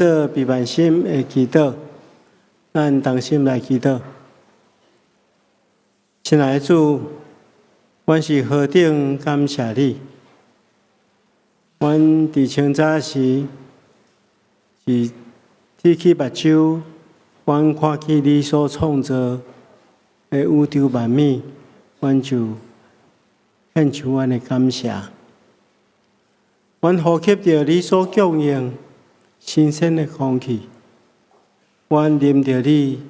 做避難心的祈禱，咱同心來祈禱。親愛的主，阮是何等感謝你！阮佇清早時是提起目睭，阮看見你所創造的宇宙萬物，阮就獻上阮的感謝。阮呼吸著你所供應新鮮的空氣，阮啉著你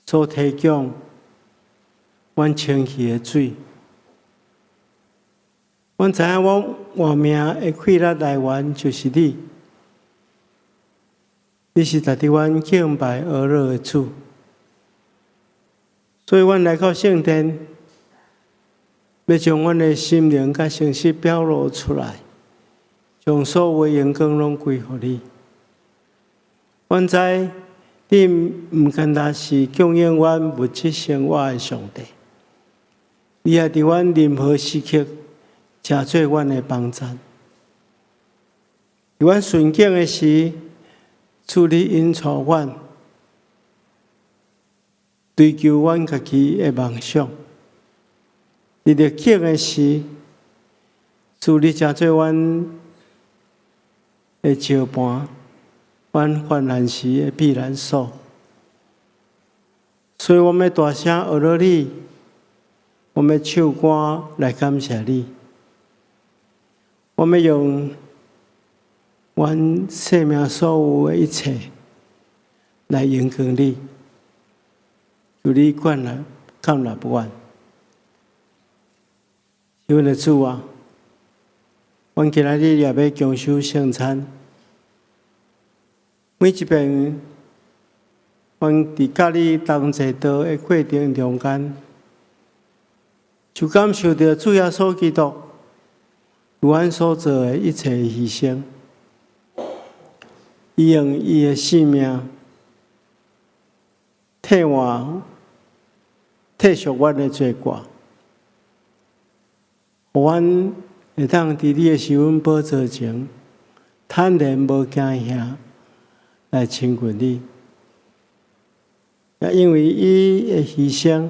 所提供阮清氣的水。阮知影阮活命的氣力來源就是你，你是值得阮敬拜阿樂的主，所以阮來到聖殿，欲將阮的心靈佮誠實表露出來，將所有的榮光攏歸予你。阮知你毋干焦是供應阮物質生活的上帝，你也佇阮任何時刻成做阮的幫贊。佇阮順境的時，主你引帶阮追求阮家己的夢想；佇逆境的時，主你成做阮的石盤，阮患難時的避難所。所以，我欲大聲阿樂你，我欲唱歌來感謝你。我欲用阮生命所有的一切來榮光你，求你管納、接納阮。是阮的主啊，阮今仔日也欲共守聖餐。每一遍，阮佇佮你同齊道的過程中間，就感受著主耶穌基督為阮所做的一切犧牲。伊用伊的性命替換、替贖阮的罪過，予阮會當佇你的施恩寶座前，坦然無驚嚇來親近你。也因為伊的犧牲，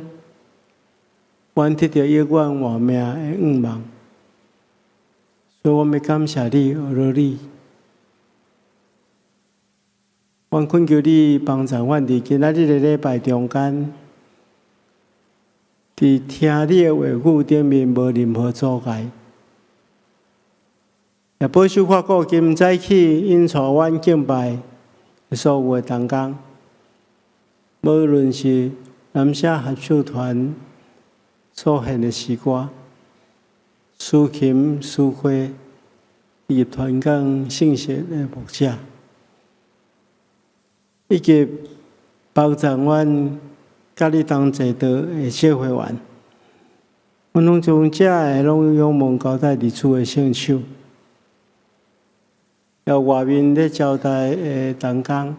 阮得著永遠活命的願望，所以阮欲感謝你，阿樂你。阮懇求你幫助阮佇今仔日的禮拜中間，佇聽你的話語頂面無任何阻礙，也保守看顧今早起引帶阮敬拜的所有的同工，無論是南社合唱團所獻的詩歌、司琴、司會以及傳講信息的牧者，以及幫助阮佮你同齊道的小會員，阮攏將這个攏仰望交代佇主的聖手，也外面咧招待的同工，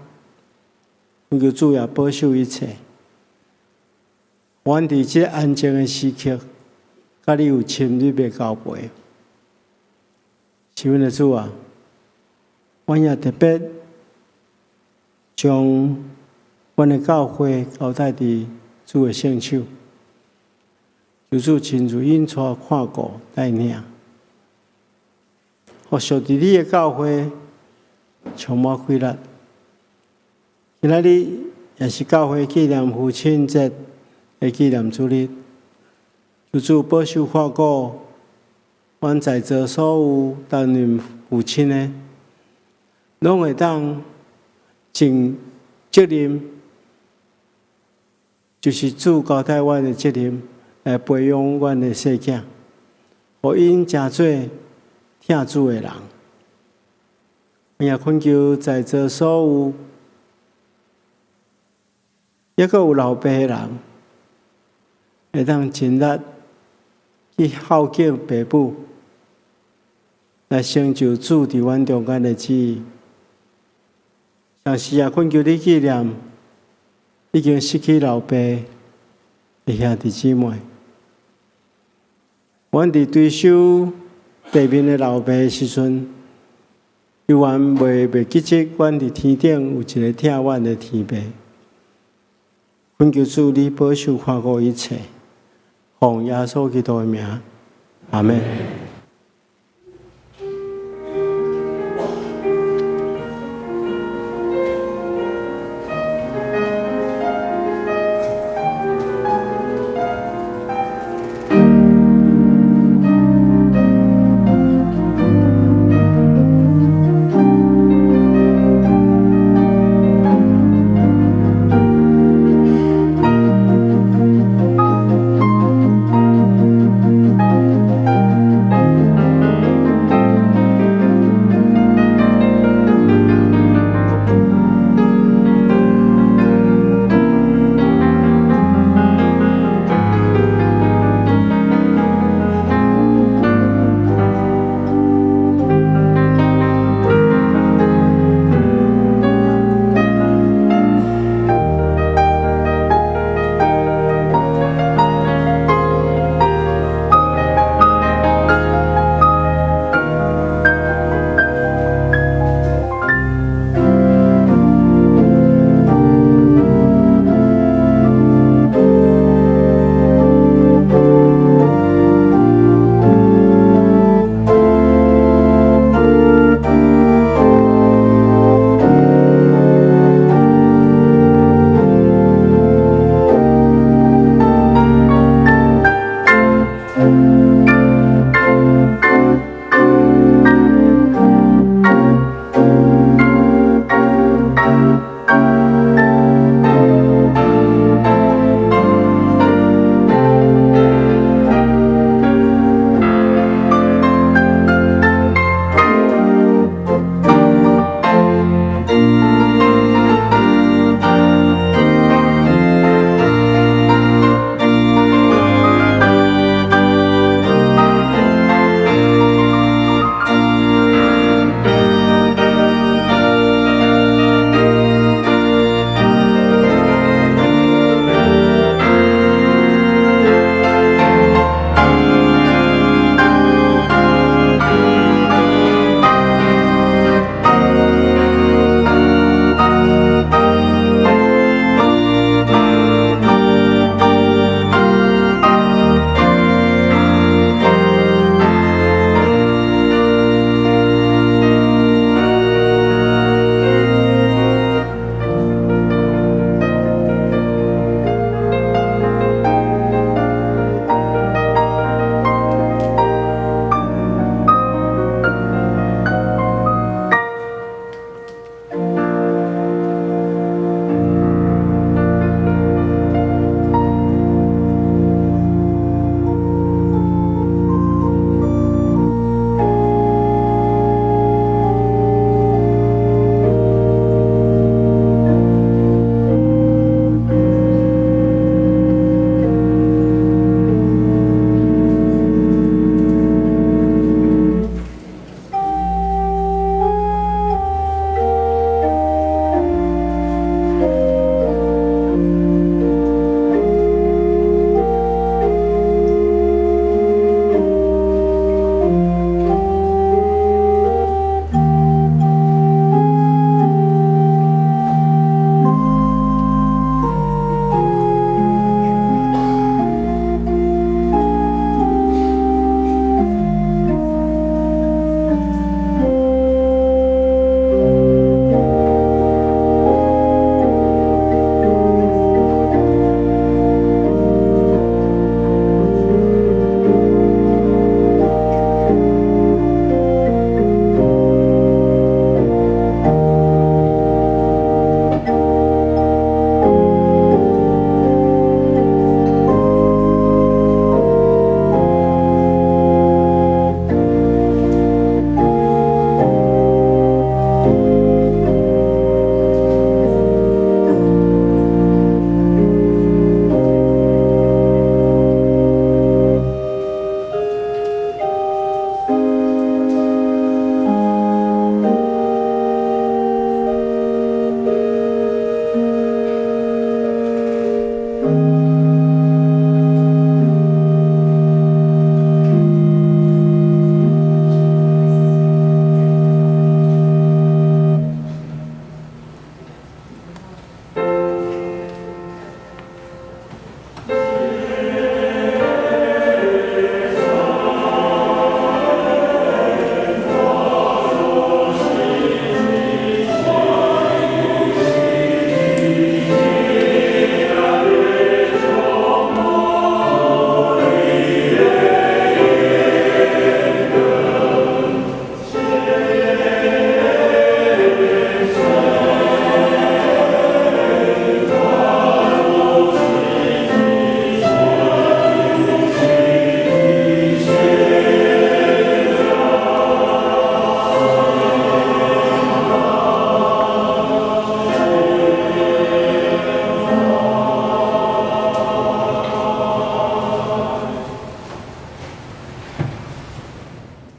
懇求主也保守一切。阮佇這安靜的時刻，佮你有親密的交陪。是阮的主啊，阮也特別將阮的教會交代佇主的聖手，求主親自引帶看顧帶領，予屬佇你的教會充滿喜樂。今仔日也是教會紀念父親節的紀念主日，求主保守看顧阮在座所有擔任父親的，攏會當盡責任，就是主交代阮的責任，來培養阮的細囝，予𪜶成做疼主的人。我也懇求在座所有猶閣有老爸的人，會當盡力去孝敬爸母，來成就主佇阮中間的旨意。同時也懇求你紀念已經失去老爸的兄弟姊妹。阮佇追思地面的老爸的時陣，猶原袂記得，阮佇天頂有一个疼阮的天父。懇求主你保守看顧一切，奉耶穌基督的名，阿們。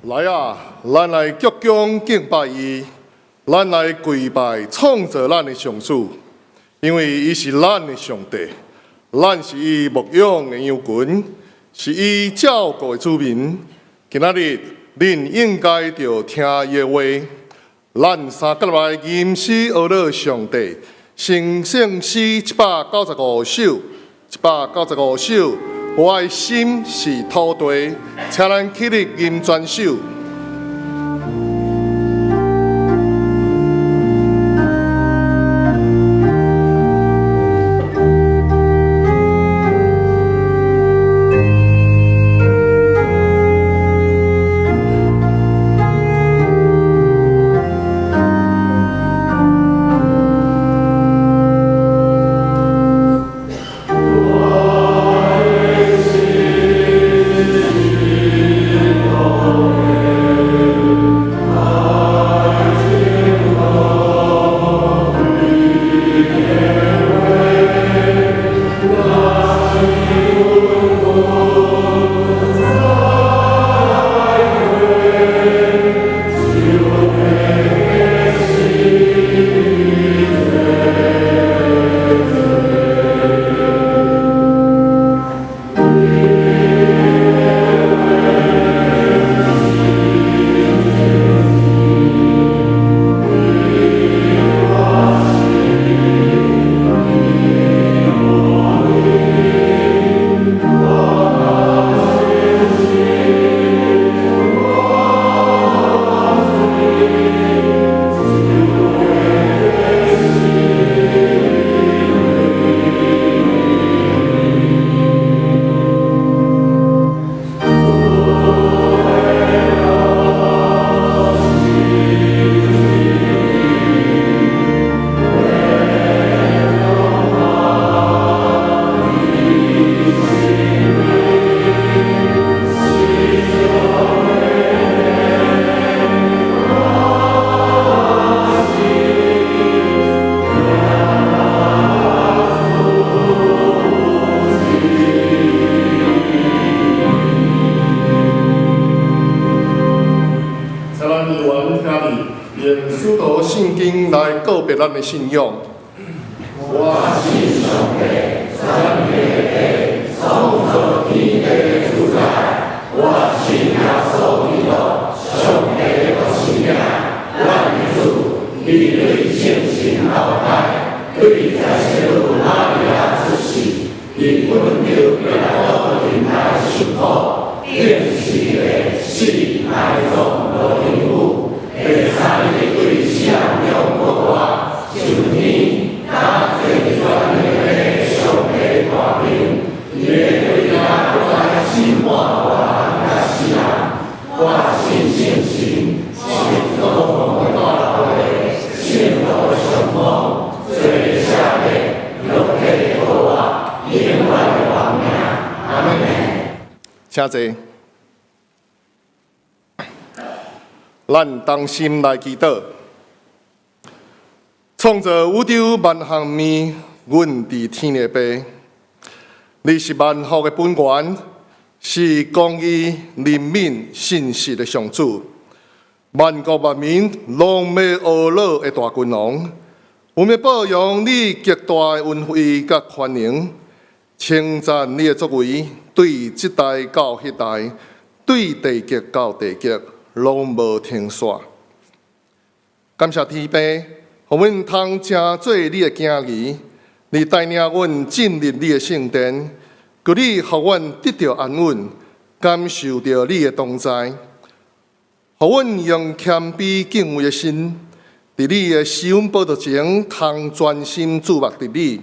來啊，咱來鞠躬敬拜伊，咱來跪拜創造咱的上主，因為伊是咱的上帝，咱是伊牧養的羊群，是伊照顧的子民。今仔日，恁應該著聽伊的話。咱三個來吟詩呵咾上帝，成聖詩195首，195首。我的心是土地，請咱起立吟全首。請咱願聽你用使徒信經來告白咱的信仰。我信上帝，全能的創造天地的主宰。我信耶穌基督，上帝的獨生子，阮的主，伊對聖神投胎，對十聖女瑪利亞出世，佇本丟彼拉多忍耐受苦，釘十字架，死埋葬落地府，第三日對死人中復活，上天，擔坐全能的上帝大爿，伊欲對遐閣來審判活人佮死人。我信聖神，是公共的大會，聖徒的相通，罪的赦免，肉體的復活，永遠的活命。阿們。請坐。咱同心來祈禱。創造宇宙萬項物，阮佇天的父，你是萬福的本源，是公義、憐憫、信實的上主。萬國萬民攏欲呵咾的大君王，阮欲報揚你極大的恩惠佮寬容，稱讚你的作為，對這代到彼代，對地極到地極，攏無停煞。感謝天父，予阮通成做你的囝兒，你帶領阮進入你的聖殿，求你予阮得著安穩，感受著你的同在，予阮用謙卑敬畏的心，佇你的施恩寶座前，通專心注目佇你。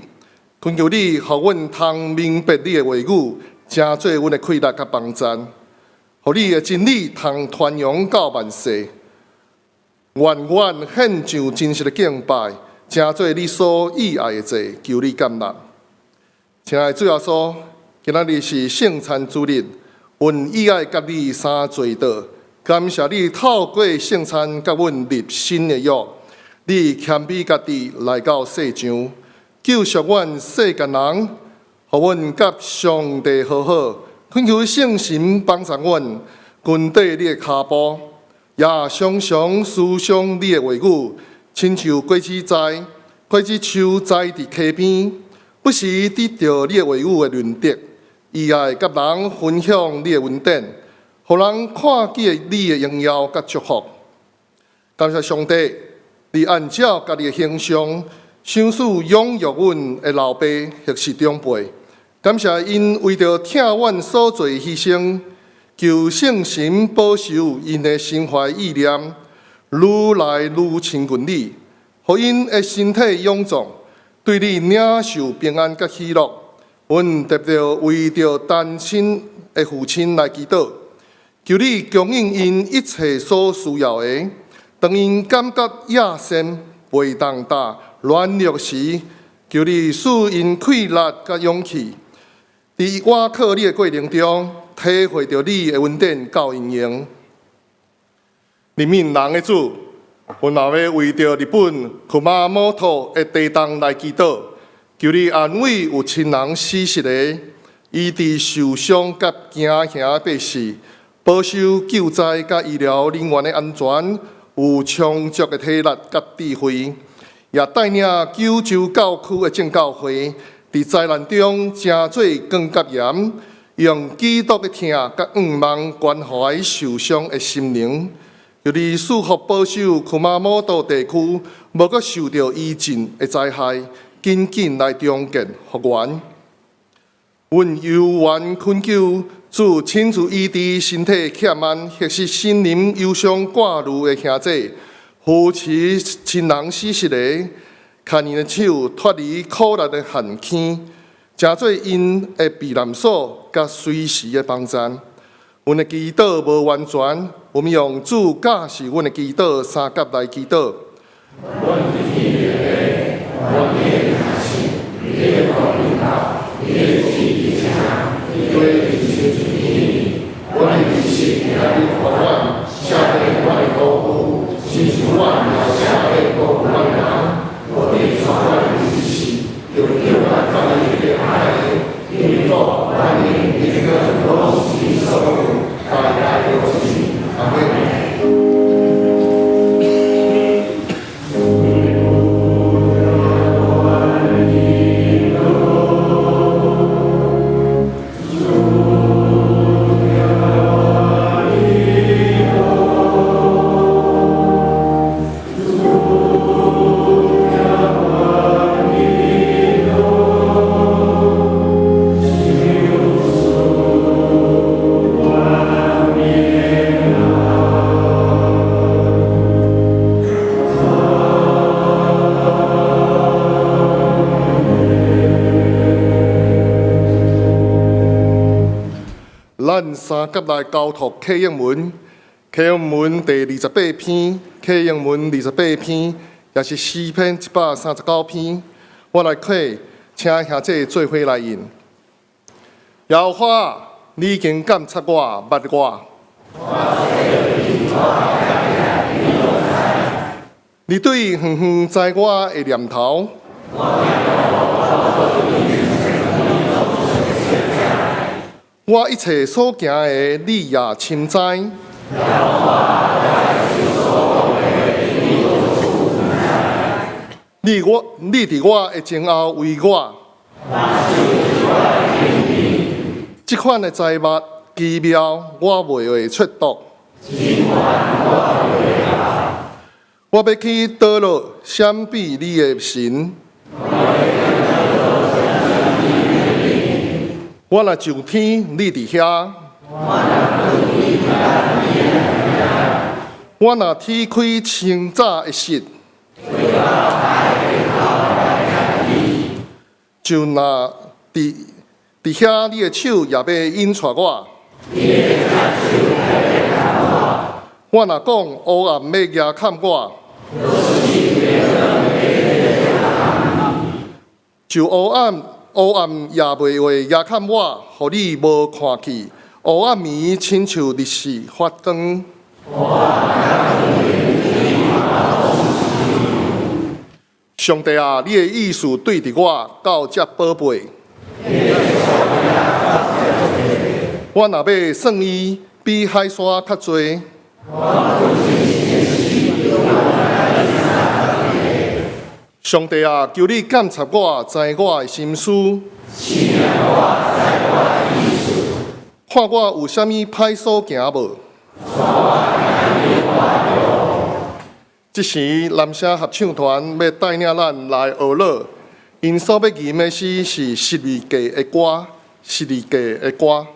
懇求你，予阮通明白你的話語，成做阮的氣力佮幫贊，予你的真理通傳揚到萬世。阮願阮獻上真實的敬拜，成做你所喜愛的祭，求你接納。親愛的主耶穌，今仔日是聖餐主日，阮喜愛佮你相聚倒，感謝你透過聖餐佮阮立新的約，你謙卑家己來到世上，救贖阮世間人，予阮佮上帝和好，懇求聖神幫助阮，跟綴你的跤步，也常常思想你的話語，親像果子栽、果子樹栽佇溪邊，不時得著你的話語的潤澤，喜愛佮人分享你的恩典，予人看見你的榮耀佮祝福。感謝上帝，你按照家己的形象，賞賜養育阮的老爸或是長輩。感謝𪜶為著疼阮所做的犧牲，求聖神保守𪜶的心懷意念，愈來愈親近你，予𪜶的身體勇壯，對你領受平安佮喜樂。阮特別為著單親的父親來祈禱，求你供應𪜶一切所需要的。當𪜶感覺野心、袂當擔、軟弱時，求你賜𪜶氣力佮勇氣，佇倚靠你的過程中，體會著你的恩典夠𪜶用。憐憫人的主，阮嘛欲為著日本熊本的地動來祈禱，求你安慰有親人死失的，醫治受傷佮驚嚇的百姓，保守救災佮醫療人員的安全，有充足的體力佮智慧，也帶領九州教區的正教會，佇災難中成做光佮鹽，用基督的疼佮向望關懷受傷的心靈。求你賜福保守熊本地區，無閣受著餘震的災害，緊緊來重建復原。阮幽怨懇求主親自醫治身體欠安，或是心靈憂傷掛慮的兄弟，扶持親人死失的，牽𪜶的手脫離苦難的陷坑，成做𪜶的避難所，佮隨時的幫贊。阮的祈禱無完全，我們用主教示阮的祈禱三甲來祈禱。阮佇天的父，願你的名聖，你的國臨到，你的旨意成，你的義親像天。阮的日食今日予阮，赦免阮的過誤，親像阮也赦免過誤阮的人。無得帶阮入試，著救阮脫離兇的。因為國、權柄、榮耀，攏是你所有，代代永存。阿們。咱三佮來交託啟應文，啟應文第二十八篇，啟應文二十八篇，也是詩篇139篇。我來啟，請兄弟做伙來吟。耶和華，你已經監察我，捌我。你對遠遠知我的念頭。我一切所行的，你也深知。你我，你佇我的前後為我。這款的災物奇妙，我袂會出毒。我欲去佗落閃避你的神。我若上天，你佇遐；我若鐵開清早的室，就若佇佇遐，你的手也欲引帶我。我若講黑暗欲遮崁我，就黑暗黑暗也袂會遮崁我，予你無看見。黑暗暝親像日時發光。上帝啊，你的意思對佇我到遮寶貝。我若欲算伊，比海沙較濟。上帝啊，求你監察我，知我的心思。看我有啥物歹所行無？這時，南聲合唱團欲帶領咱來學樂，𪜶所欲吟的詩是十字架的歌，十字架的歌。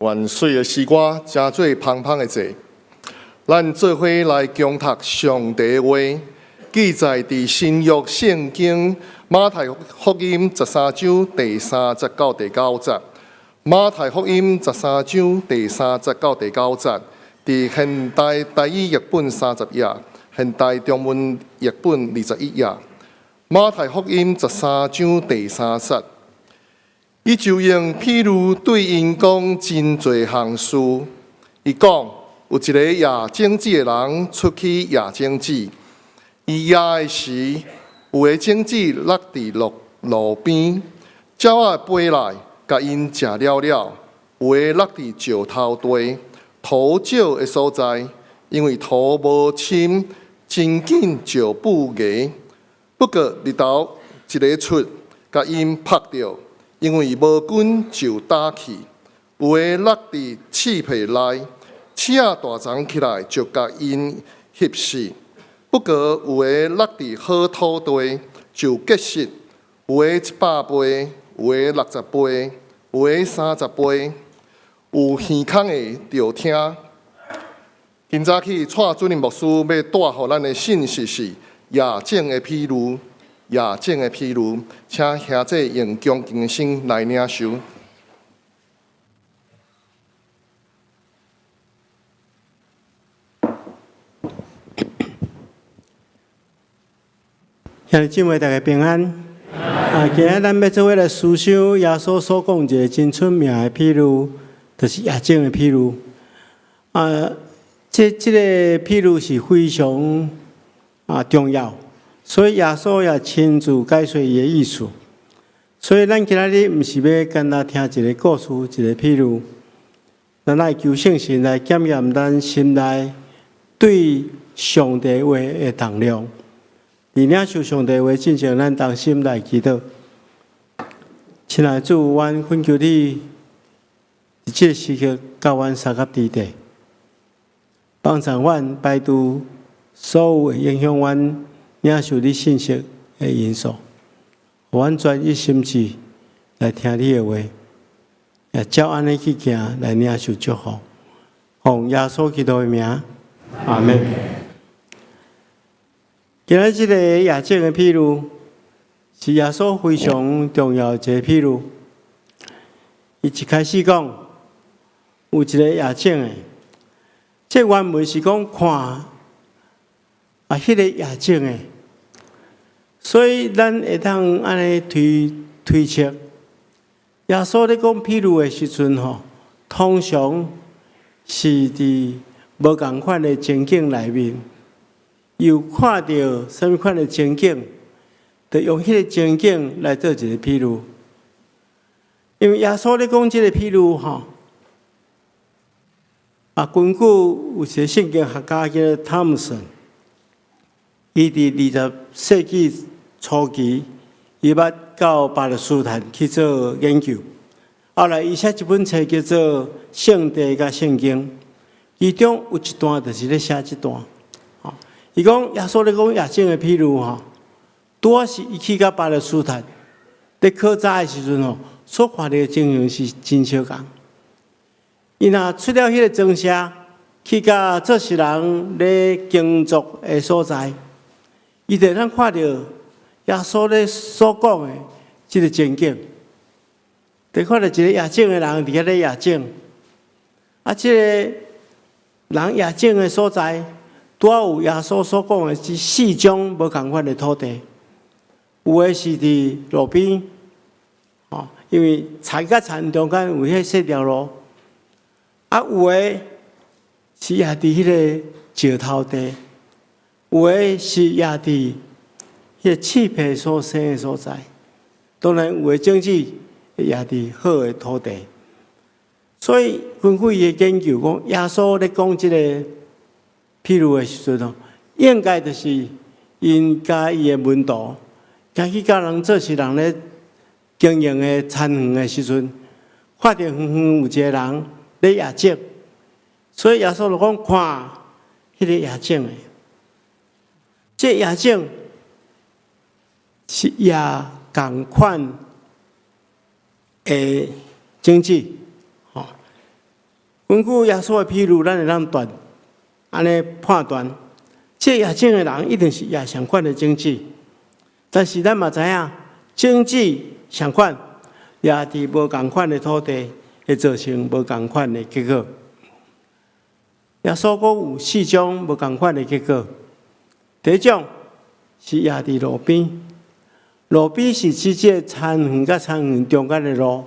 願媠的詩歌成做芳芳的祭，咱做伙來恭讀上帝的話，記載佇新約聖經馬太福音十三章第三節到第九節。馬太福音十三章第三節到第九節，佇現代台語譯本三十頁，現代中文譯本21頁。馬太福音十三章第三節。伊就用譬喻對𪜶講真濟項事。伊講有一个撒種子的人出去撒種子，伊撒的時，有的種子落佇路路邊，鳥仔飛來，共𪜶食了了；有有的落佇石頭地，土少的所在，因為土無深，真緊就布芽。不過日頭一个出，共𪜶曝著，因為無根就焦去。有的落佇刺皮內，刺仔大叢起來就共𪜶翕死。不過有的落佇好土地，就結實，有的100倍，有的60倍，有的30倍。有耳孔的就聽。今早起，蔡主任牧師欲帶予咱的信息是夜種的比喻，夜種的比喻，請兄弟用恭敬的心來領受。兄弟姊妹，大家平安。啊，今仔咱欲做伙來思想耶穌所講一个真出名的比喻，就是夜種的比喻。啊，這個比喻是非常重要，所以耶穌也親自解說伊的意思。所以咱今仔日毋是欲干焦聽一个故事，一个比喻，咱愛求聖神來檢驗咱心內對上帝話的重量。佇領受上帝話進前，咱同心來祈禱。親愛的主，阮懇求你，佇這个時刻，佮阮相佮佇地，幫助阮排除所有會影響阮領受你信息的因素，予阮專一心志來聽你的話，也照按呢去行來領受祝福。奉耶穌基督的名，阿們。今仔這个夜種的比喻，是耶穌非常重要的一个比喻。伊一開始講，有一个夜種的，這原文是講看彼个夜種的，所以咱會當按呢推推測，耶穌咧講比喻的時陣吼，通常是佇無仝款的情景內面。有看著啥物款的情景，就用彼个情景來做一个比喻。因為耶穌咧講這个比喻吼，根據有一个聖經學家叫做湯姆森，伊佇20世紀初期，伊捌到巴勒斯坦去做研究，後來伊寫一本冊叫做《聖地佮聖經》，其中有一段就是咧寫這段。伊講耶穌咧講夜種的比喻吼，拄仔是伊去到巴勒斯坦，咧考察的時陣吼，所看著的情形是真相仝。伊若出了彼个莊舍，去到做事人咧耕作的所在，伊就會當看著耶穌咧所講的這个情景，就看著一个夜種的人佇遐咧夜種，這个人夜種的所在，拄仔有耶穌所講的這四種無仝款的土地，有的是佇路邊，吼，因為田佮田中間有彼細條路，有的是也佇彼个石頭地，有的是也佇彼个刺皮所生的所在，當然有的種子也佇好的土地。所以根據伊的研究講，耶穌咧講這个比喻的時陣吼，應該就是𪜶佮伊的門徒，行去佮人做事人咧經營的田園的時陣，看著遠遠有一个人咧夜種，所以耶穌就講看彼个夜種的，這夜種是夜仝款的種子，吼。根據耶穌的比喻，咱會當斷。按呢判斷，這夜種的人一定是夜相款的種子，但是咱嘛知影，種子相款，也佇無仝款的土地，會造成無仝款的結果。耶穌講有四種無仝款的結果。第一種是也佇路邊，路邊是指這個田園佮田園中間的路。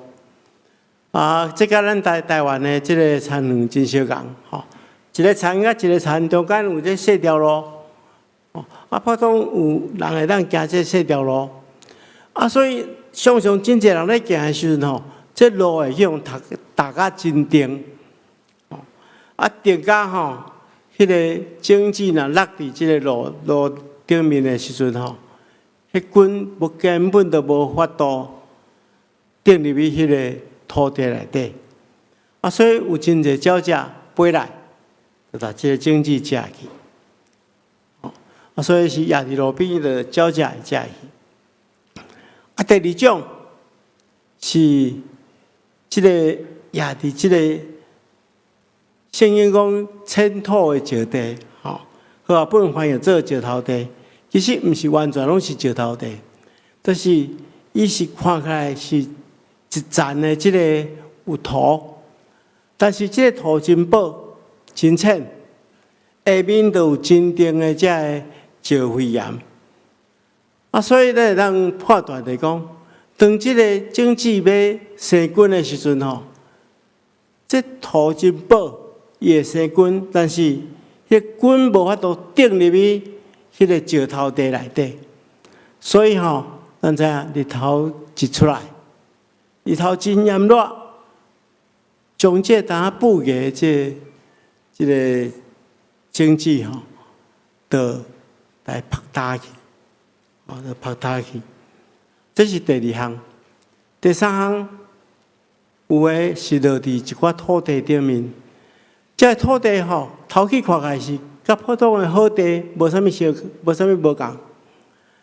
這佮咱台灣的這个田園真相仝吼。一个田佮一个田中間有這細條路，普通有人會當行這細條路，所以常常真濟人咧行的時陣吼，這路會去予踏踏甲真定，啊定甲吼，彼个種子若落佇這个路頂面的時陣吼，彼根無根本就無法度釘入去彼个土地內底，啊，所以有真濟鳥隻飛來，就共這个種子食去，啊，所以是壓佇路邊的鳥隻會食去。啊，第二種是這个壓佇這個聖經講淺土的石地，吼，和合本翻譯做石頭地，其實毋是完全攏是石頭地，就是伊是看起來是一層的這個有土，但是這個土真薄、真淺，下面就有真重的這个石灰岩。啊，所以咱會當判斷來講，當這個種子欲生根的時陣吼，這土真薄，伊會生根，但是彼根無法度釘入去彼個石頭地內底，所以吼，咱知影日頭一出來，日頭真炎熱，將這當布嘅這個種子吼，就來曝焦去，哦，就曝焦去。這是第二項，第三項有的是落佇一寡土地頂面，這個土地吼，頭去看起來是佮普通的好地無啥物相，無啥物無仝，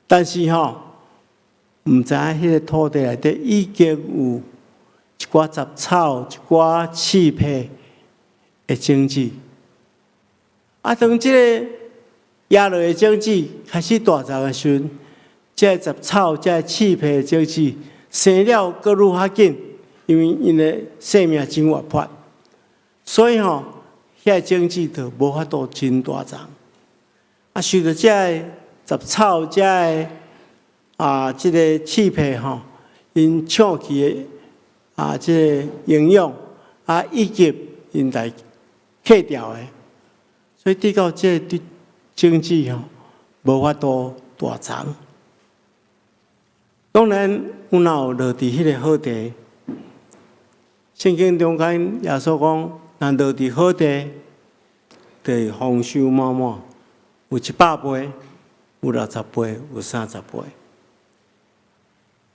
但是吼，毋知影彼个土地內底已經有一寡雜草、一寡刺皮的種子。啊，當這个壓落的種子開始大叢的時陣，這個雜草、這個刺皮的種子生了閣愈較緊，因為𪜶的生命真活潑，所以吼，遐個種子就無法度真大叢。啊，受著這个雜草、這个啊，這个刺皮吼，𪜶搶去的啊，這個營養啊，以及𪜶來去掉的，所以直到這個種子吼，無法度大叢。當然，有若有落佇彼个好地，聖經中間耶穌講，若落佇好地，就會豐收滿滿，有100倍，有60倍，有30倍。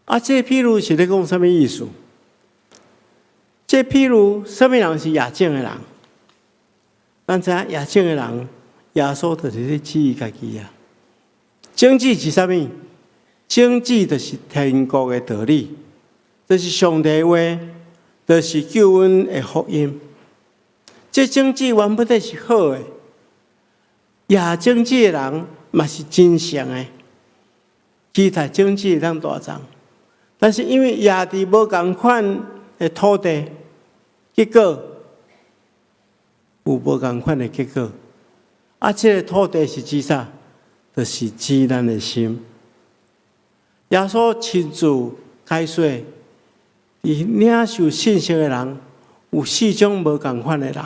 啊，這譬喻是咧講啥物意思？這譬喻啥物人是野種的人？咱知影野種的人，耶穌就是咧指伊家己啊。種子是啥物？種子就是天國的道理，這是上帝話，就是救恩的福音。這種子原本是好的，野種子的人嘛是真誠的，期待種子會當大叢。但是因為野佇無仝款的土地，結果有無仝款的結果。啊，這个土地是指啥？就是指咱的心。耶穌親自解說，佇領受信息的人有四種無仝款的人。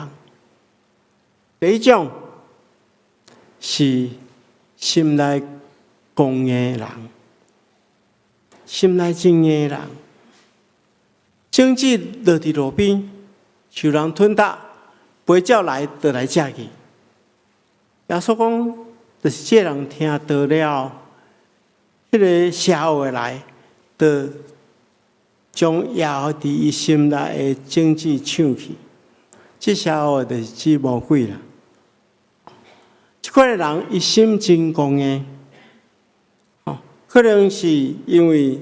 第一種是心內剛硬的人，心內真硬的人，種子落佇路邊，受人吞踏，飛鳥來就來食去。耶穌講，就是這個人聽道了，彼个邪惡的來，就將壓佇伊心內的種子搶去。這邪惡的就是指魔鬼啦。這款的人，伊心真剛硬，哦，可能是因為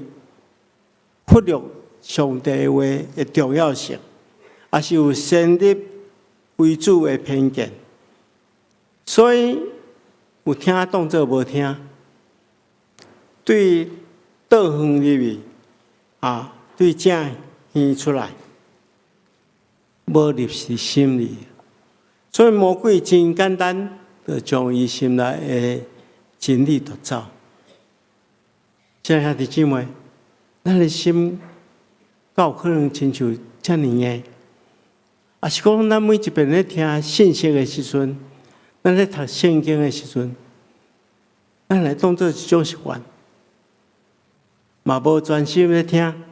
忽略上帝話的重要性，抑是有先入為主的偏見，所以有聽當做無聽，對倒園入去啊，對正耳出來，無入佇心裡，所以魔鬼真簡單，就將伊心內的真理奪走。親愛兄弟姊妹，咱的心敢有可能親像遮爾硬？抑是講，咱每一遍咧聽信息的時陣，咱咧讀聖經的時陣，咱來當做一種習慣，嘛無專心咧聽。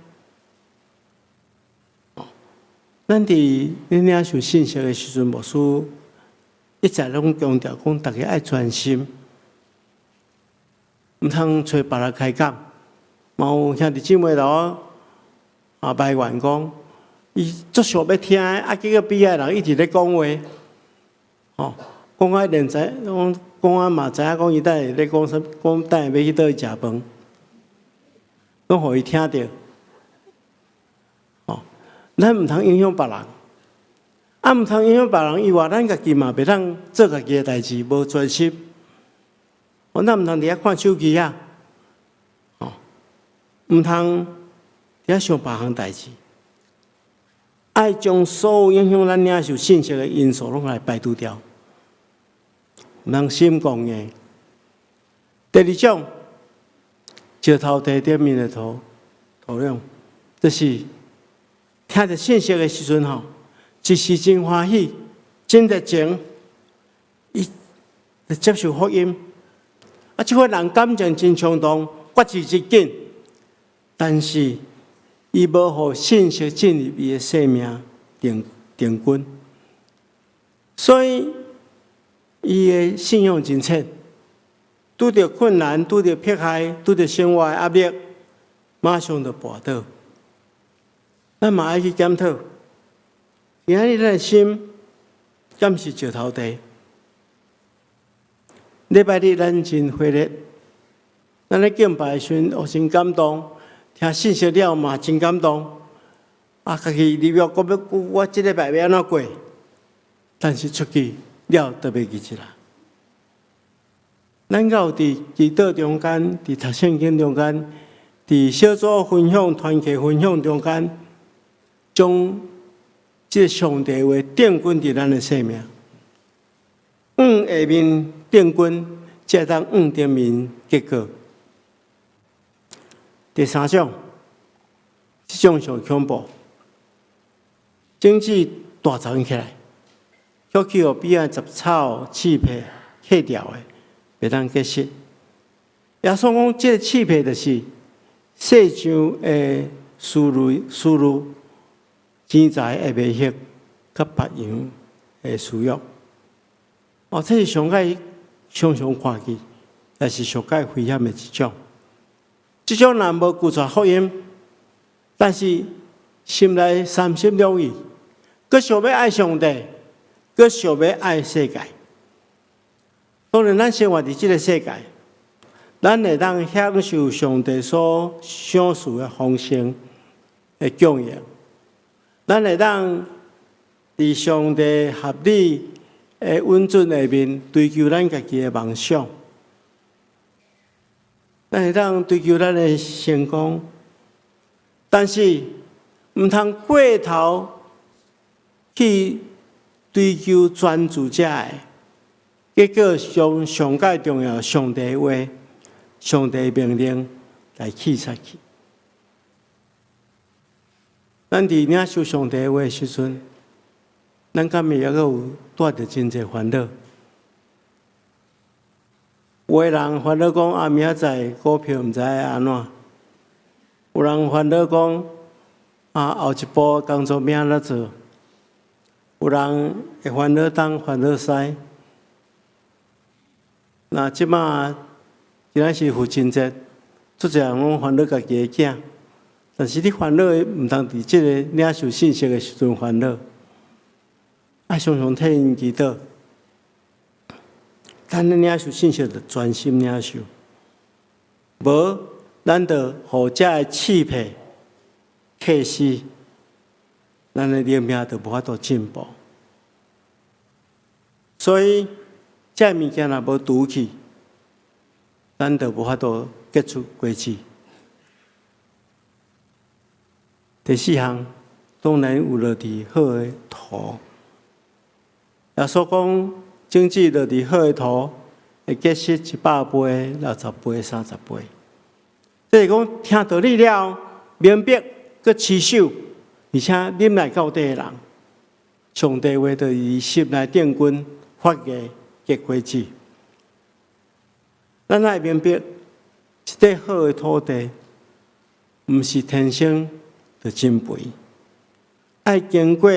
咱佇咧領受信息的時陣，牧師一再攏強調講，逐家愛專心，毋通揣別人開講。嘛有兄弟姊妹來我埋怨講，伊足想欲聽，啊，結果邊仔的人一直咧講話，吼，講啊連知，講講啊嘛知影講伊等下咧講啥，講等下欲去佗位食飯，攏予伊聽著。吼，咱毋通影響別人，啊，毋通影響別人以外，咱家己嘛袂當做家己的代誌，無專心。咱毋通佇遐看手機啊，吼，毋通佇遐想別項代誌，愛將所有影響咱領受信息的因素攏來排除掉，毋通心戇硬。第二種，石頭地頂面的土壤，就是聽著信息的時陣吼，一時真歡喜，真熱情，伊就接受福音。啊，這款人感情真衝動，決志真緊，但是伊無予信息進入伊的生命定定根，所以伊的信仰真淺，拄著困難、拄著迫害、拄著生活的壓力，馬上就跋倒。咱嘛愛去檢討，今仔日咱的心敢是石頭地？禮拜日咱真火熱，咱咧敬拜的時陣，哦，真感動，聽信息了嘛真感動。啊，家己入約講欲，我這禮拜欲按怎過？但是出去了就袂記得啦。咱敢有佇祈禱中間，佇讀聖經中間，佇小組分享、團契分享中間，將這個上帝話定根佇咱的生命。往下面定根，才會當往頂面結果。第三種，這種上恐怖，種子大長起來，卻去予彼岸雜草刺皮剋掉的，袂當結實。耶穌講，這個刺皮就是世上的思慮、思慮、錢財的迷惑，佮別樣的私欲。哦，這是上蓋常常看見，也是上蓋危險的一種。這種人無拒絕福音，但是心內三心兩意，閣想欲愛上帝，閣想欲愛世界。當然，咱生活佇這个世界，咱會當享受上帝所賞賜的豐盛的供應，咱會當佇上帝合理的允准下面追求咱家己的夢想，咱會當追求咱的成功，但是毋通過頭去追求專注這个，結果將上蓋重要上帝話、上帝命令來棄殺去。咱佇領受上帝話的時陣，咱敢會猶閣有帶著真濟煩惱？有的人煩惱講啊，明仔載股票毋知愛按怎？有人煩惱講啊，後一步工作欲按怎做？有人會煩惱東煩惱西。那這馬今仔是父親節，足濟人攏煩惱家己的囝，但是你煩惱的毋通佇這個領受信息的時陣煩惱，愛常常替𪜶祈禱。咱咧領受信息，就專心領受，無咱就予這个刺皮剋死，咱的靈命就無法度進步。所以，這个物件若無除去，咱就無法度結出果子。第四項，當然有落佇好的土。耶穌講，種子落佇好的土，會結實100倍、60倍、30倍。這是講聽道理了，明白，閣持守，而且忍耐到底的人，上帝話就佇心內定根發芽結果子。咱愛明白，一塊好的土地，毋是天生就真肥。愛經過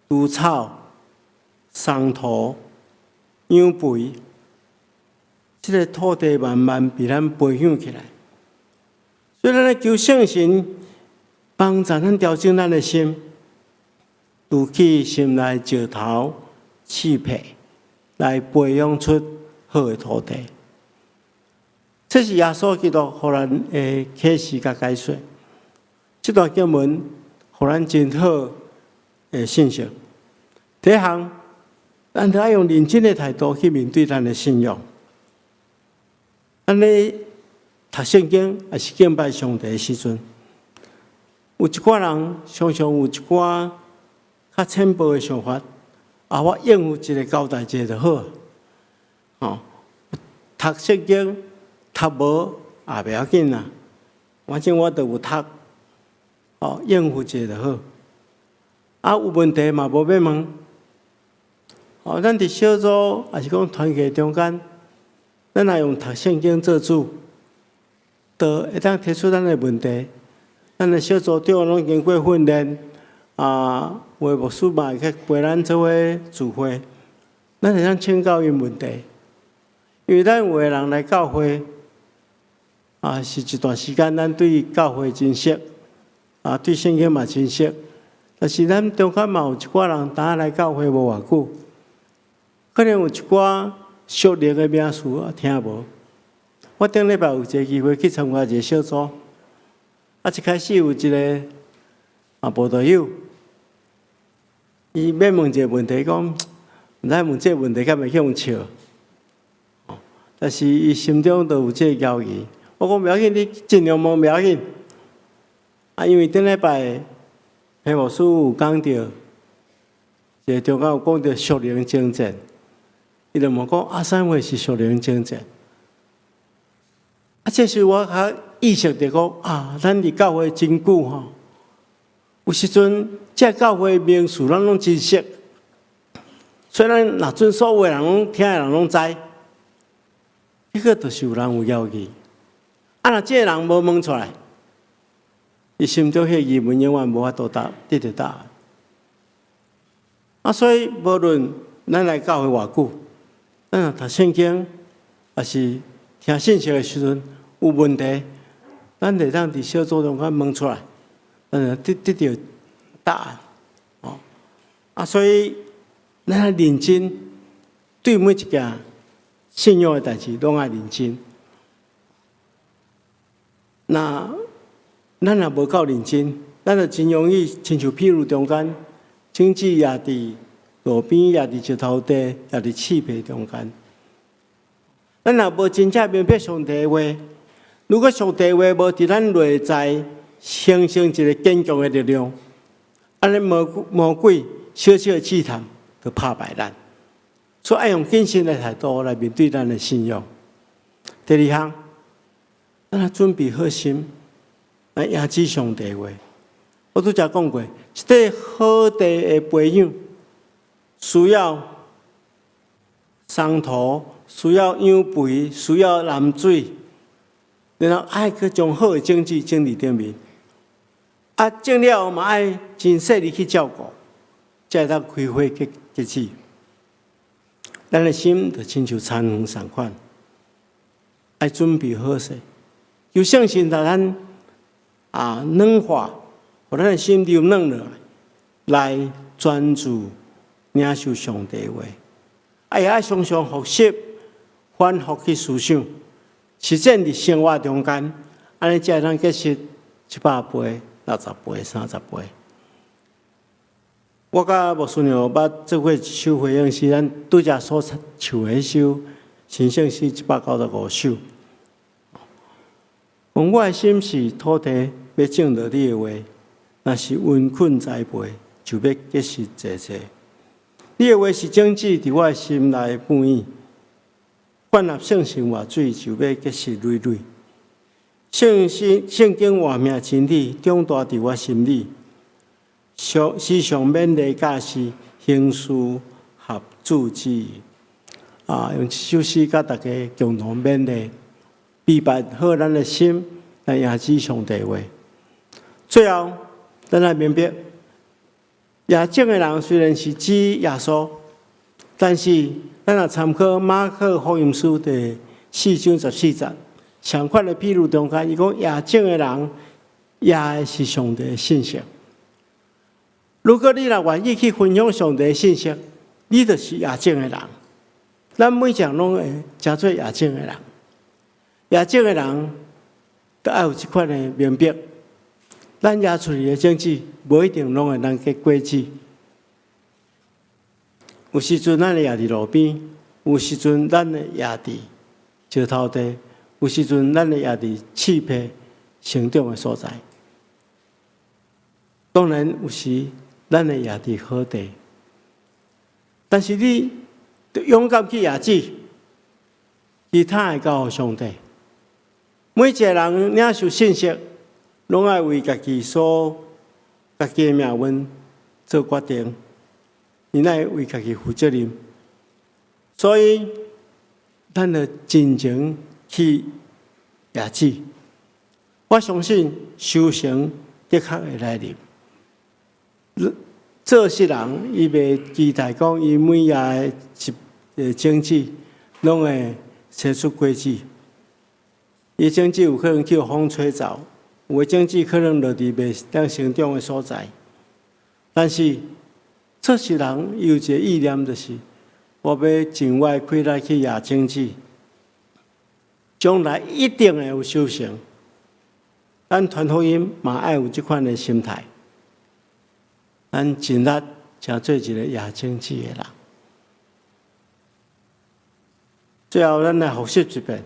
除草、鬆土、養肥，這个土地慢慢被咱培養起來。所以，咱咧求聖神幫助咱調整咱的心，除去心內石頭、刺皮，來培養出好的土地。這是耶穌基督予咱的啟示佮解說。這段經文予咱真好的信息。第一項，咱著愛用認真的態度去面對咱的信仰。咱咧讀聖經，抑是敬拜上帝的時陣，有一寡人常常有一寡較淺薄的想法，啊，我應付一个交代一下就好。吼，讀聖經讀無也袂要緊啦，反正我都有讀，哦，應付一下就好。啊，有問題嘛無欲問。哦，咱佇小組抑是講團契中間，咱若用讀聖經做主，就會當提出咱的問題。咱的小組長攏經過訓練，啊，有的牧師嘛會去陪咱做伙聚會，咱會當請教𪜶問題。因為咱有的人來教會，啊，是一段時間，咱對教會真熟，啊，對聖經嘛真熟。但是咱中間嘛有一寡人，當來教會無偌久，可能有一寡屬靈的名詞啊聽無。我頂禮拜有一个機會去參加一个小組，啊，一開始有一个啊慕道友，伊欲問一个問題，講毋知問這个問題敢會去予笑，但是伊心中就有這个猶疑。我講袂要緊，你盡量問袂要緊。啊，因為頂禮拜裴牧師有講著，一个中間有講著屬靈征戰，伊就問講啊，啥物是屬靈征戰？啊，這時我較意識著講啊，咱佇教會真久吼，有時陣這教會名詞咱攏真熟，雖然若準所有人攏聽的人攏知，彼個就是有人有猶疑。啊，若這个人無問出來，伊心中彼个疑問永遠無法度答得著答案。啊，所以無論咱來教會偌久，咱若讀聖經，抑是聽信息的時陣有問題，咱會當佇小組中間問出來，咱就得著答案。哦，啊，所以咱愛認真對每一件信仰的代誌，攏愛認真。那咱若無夠認真，咱就真容易親像譬喻中間，種子也佇路邊，也佇石頭地，也佇刺皮中間。咱若無真正明白上帝的話，如果上帝的話無佇咱內在形成一个堅強的力量，按呢魔鬼小小的試探就拍敗咱。所以愛用謹慎的態度來面對咱的信仰。第二項，咱愛準備好心來迎接上帝話。我拄才講過，一塊好地的培養需要鬆土，需要養肥，需要淋水，然後愛去將好的種子種佇頂面。啊，種了後嘛愛真細膩去照顧，才會當開花結籽。咱的心就親像田園仝款，愛準備好勢，求聖神予咱啊軟化，予咱的心柔軟落來，來專注領受上帝話。啊，也愛常常複習，反覆去思想，實踐佇生活中間，按呢才會當結實100倍、60倍、30倍。我佮牧師娘捌做過一首回應詩，咱拄才所唱的彼首神聖詩195首。講我的心是土地，欲種落你的話，若是溫懇栽培，就欲結實濟濟。你的話是種子，佇我的心內哺育，灌納聖神活水，就欲結實累累。聖經活命真理，長大佇我心裡。常時常勉勵教示，行事合主旨意。啊，用這首詩佮大家共同勉勵，預備好咱的心來迎接上帝話。最後，咱來明白，攑種的人雖然是指耶穌，但是咱若參考馬可福音書第四章十四節，相款的比喻中間，伊講攑種的人攑的是上帝的信息。如果你若願意去分享上帝的信息，你就是攑種的人。咱每一個人攏會成做攑種的人，攑種的人都愛有這款的明白。咱攑出去的種子，無一定攏會通結果子。有時陣咱會攑佇路邊，有時陣咱會攑佇石頭地，有時陣咱會攑佇刺皮成長的所在。當然有時咱會攑佇好地，但是你勇敢去攑子，其他會交予上帝。每一個人領受信息，攏愛為家己所家己的命運做決定，𪜶愛為家己負責任。所以，咱著盡情去攑子。我相信收成的確會來臨。做事人伊袂期待講，伊每攑的一個種子，攏會生出果子。伊種子有可能去予風吹走，有的種子可能落佇袂當成長的所在。但是做事人伊有一個意念，就是我欲盡我的氣力去攑種子，將來一定會有收成。咱傳福音嘛愛有這款的心態，咱盡力成做一個攑種子的人。最後，咱來複習一遍。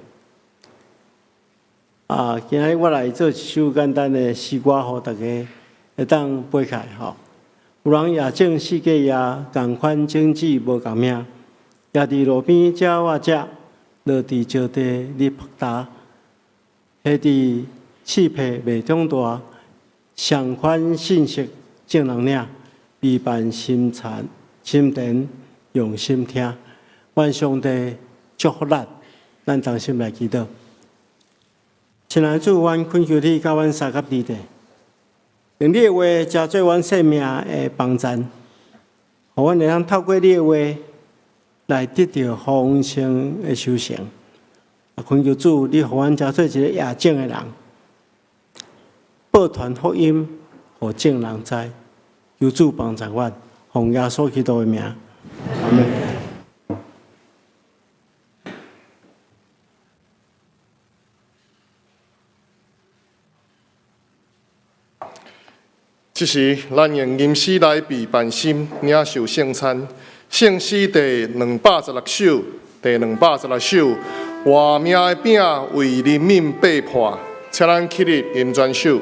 啊，今仔日我來做一首簡單的詩歌，予大家會當背起來吼。有人攑種四界攑，仝款種子無仝命，攑佇路邊鳥仔食，落佇石地日曝焦，彼佇刺皮袂長大，相款信息眾人領，悲盼心田心田用心聽，願上帝祝福咱，咱同心來祈禱。親愛的主，阮懇求你佮阮相佮佇咧，用你的話成做阮生命的幫贊，予阮會當透過你的話來得著豐盛的收成。啊，懇求主，你予阮成做一個攑種的人，報傳福音，予眾人知。求主幫助阮，奉耶穌基督的名，阿們。這時，咱用吟詩來備辦心，領受聖餐。聖詩第216首，第216首，活命的餅為人民擘破，請咱起立吟全首。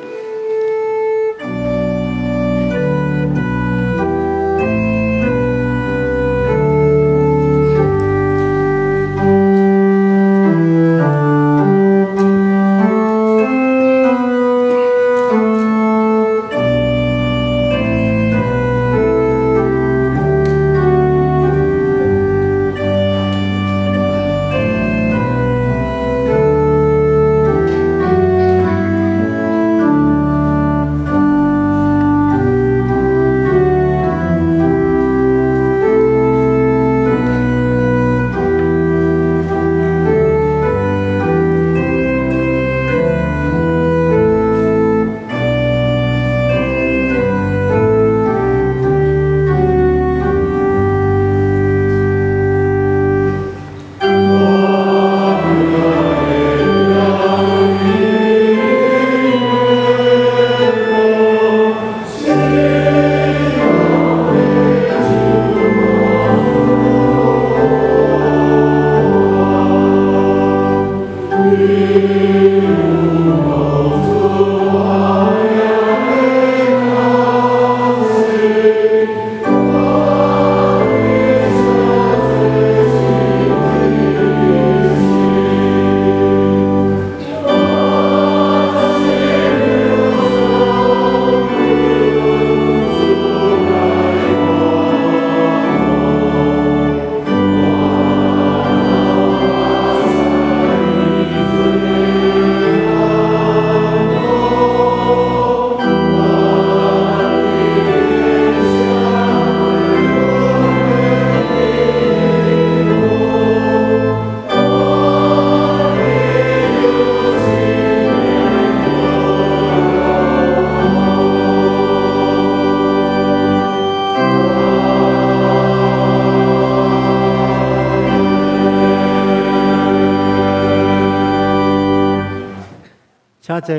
請坐。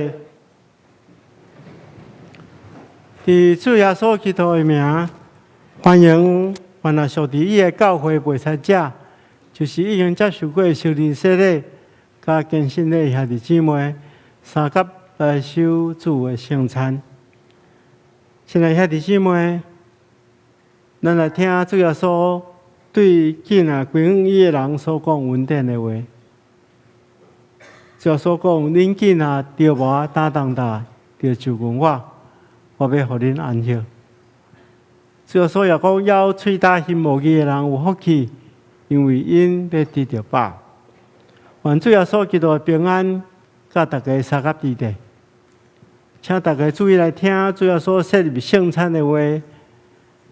佇主耶穌基督的名，歡迎凡若屬佇伊的教會袂參者，就是已經接受過聖靈洗禮、佮堅信的兄弟姊妹，相佮來守主的聖餐。親愛兄弟姊妹，咱來聽主耶穌對囝仔歸向伊的人所講恩典的話。主耶穌講：恁囝若著無擔重擔，著就近我，我欲予恁安息。主耶穌也講：枵喙焦心無義的人有福氣，因為𪜶欲得著飽。願主耶穌基督的平安，佮大家相佮佇咧。請大家注意來聽主耶穌設立聖餐的話，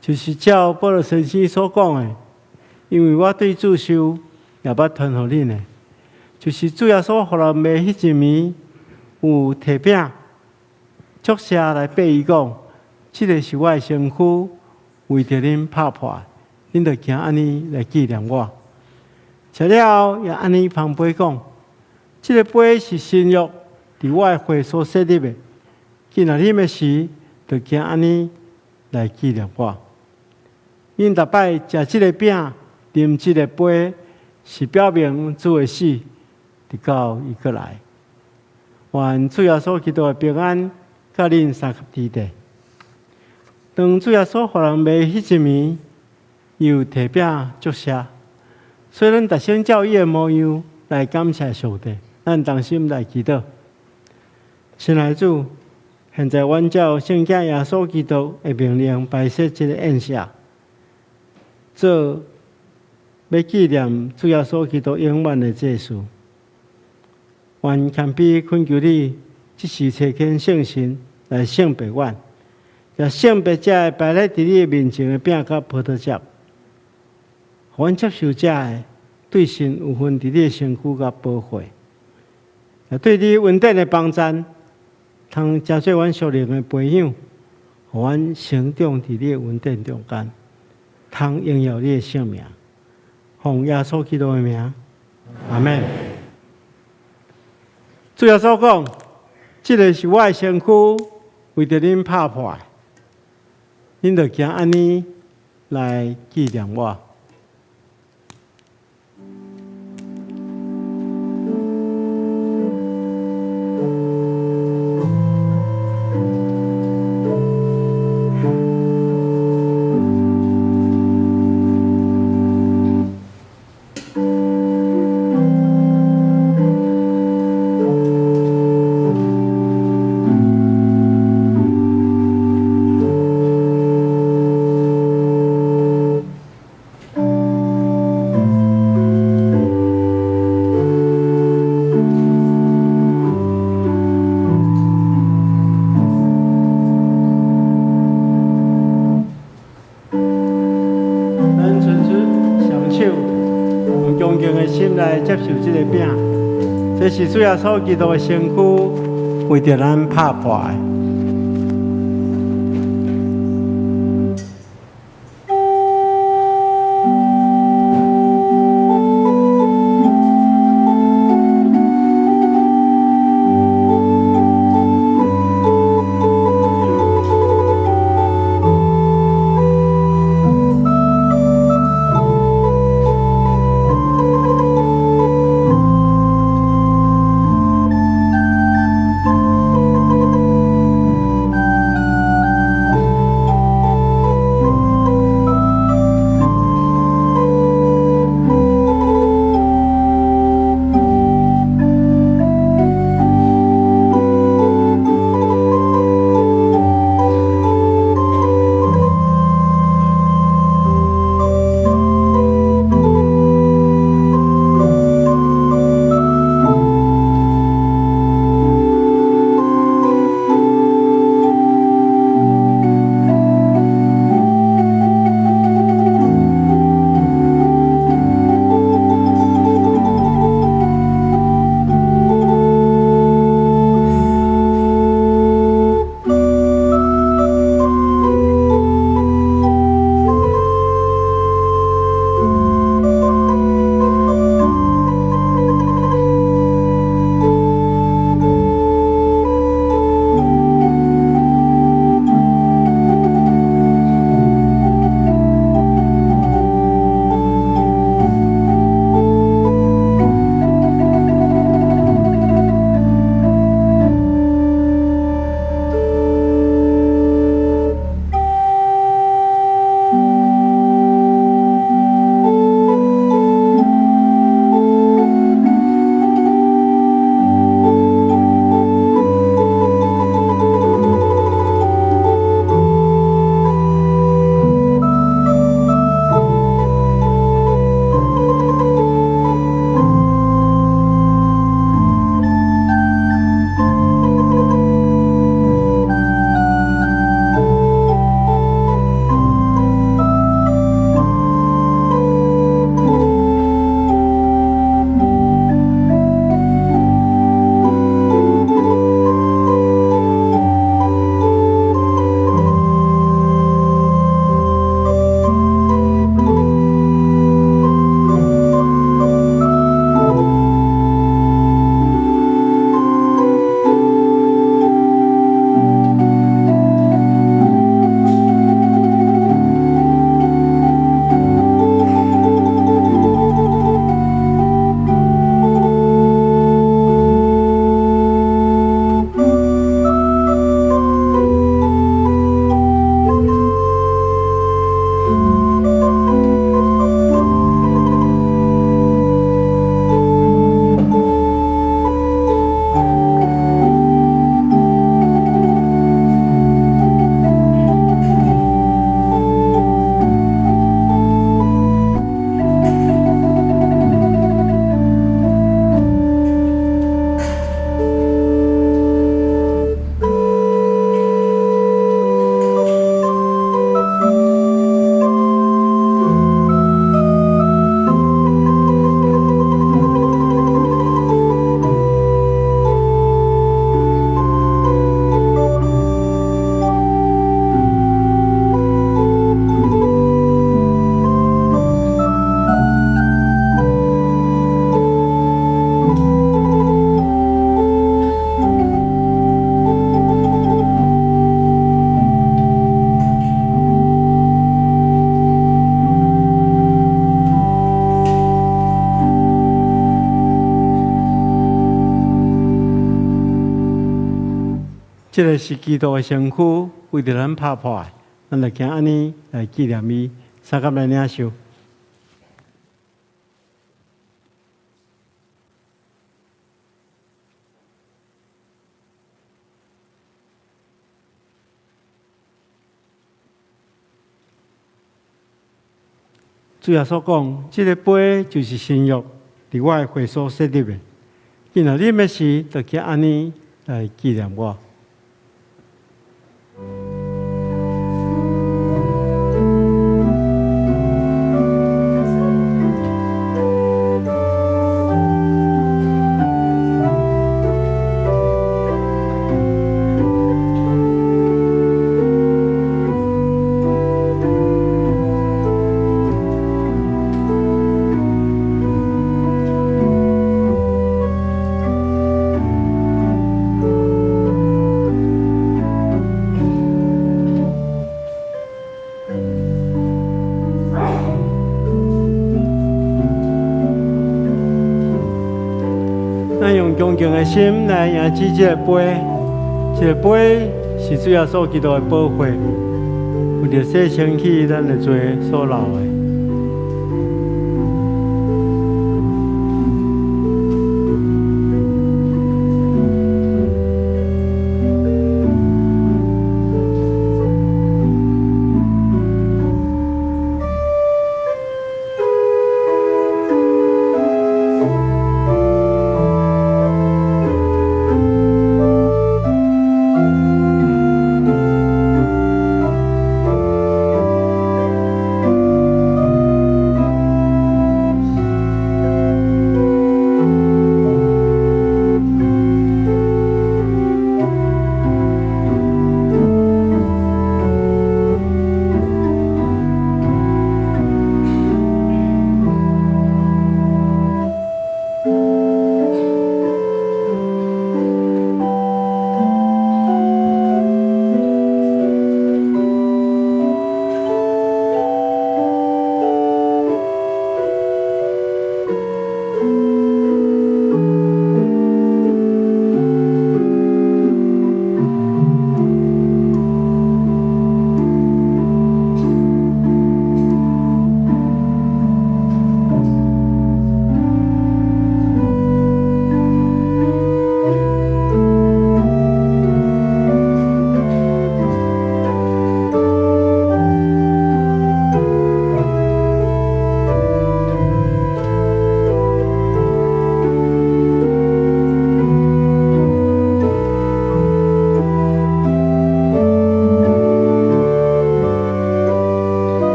就是照保祿神師所講的，因為我對主受，也捌傳予恁的，就是主耶穌予人賣彼一暝，有提餅，祝謝來擘伊講：這个是我的身軀，為著恁拍破，恁著行按呢來紀念我。食了後，也按呢捧杯講：這个杯是新約，佇我的血所設立的。囝若啉的時，著行按呢來紀念我。恁逐擺食這个餅，啉這个杯，是表明主的死，直到伊閣來。願主耶穌基督的平安，佮恁相佮佇咧。當主耶穌予人賣彼一暝，伊有提餅祝謝，所以咱逐先照伊的模樣來感謝上帝。咱同心來祈禱。親愛主，現在阮照聖子耶穌基督的命令擺設這个宴席，做欲紀念主耶穌基督永遠的祭司。願謙卑懇求你，這時差遣聖神來聖別阮，將聖別這个擺咧佇你的面前的餅佮葡萄汁，予阮接受這个對神有份佇你的身軀佮寶血，也對你恩典的幫贊，通成做阮屬靈的培養，予阮成長佇你的恩典中間，通榮耀你的聖名。奉耶穌基督的名，阿們。主耶穌講：這个是我的身軀，為著恁拍破的，恁著行按呢來紀念我。咱伸出雙手，用恭敬的心來接受這个餅，這是主耶穌基督的身軀，為著咱拍破的。這个是基督的身軀，為著咱拍破的，咱就行按呢來紀念伊，相佮來領受。主耶穌講：這个杯就是新約，佇我的血所設立的。囝若啉的時，就去按呢來紀念我。咱用恭敬的心來迎接這个杯，這个杯是主耶穌基督的寶血，為著洗清去咱的罪所流的。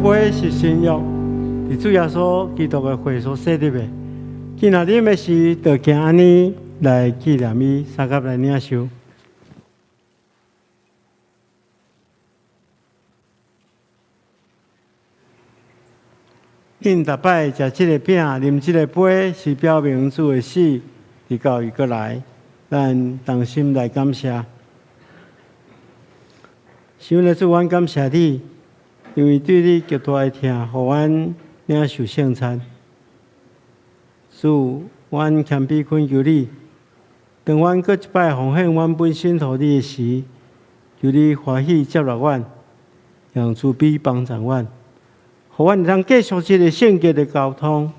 杯是新約，佇主耶穌基督的血所設立的。既若啉的時，就行按呢來紀念伊，相佮來領受。恁逐擺食這个餅、啉這个杯，是表明主的死，直到伊閣來。咱同心來感謝。神的主，阮感謝你，因為對你極大的疼，予阮領受聖餐。主，阮謙卑懇求你，當阮閣一擺奉獻阮本身予你的時，求你歡喜接納阮，用慈悲幫助阮，予阮會當繼續這个聖潔的交通，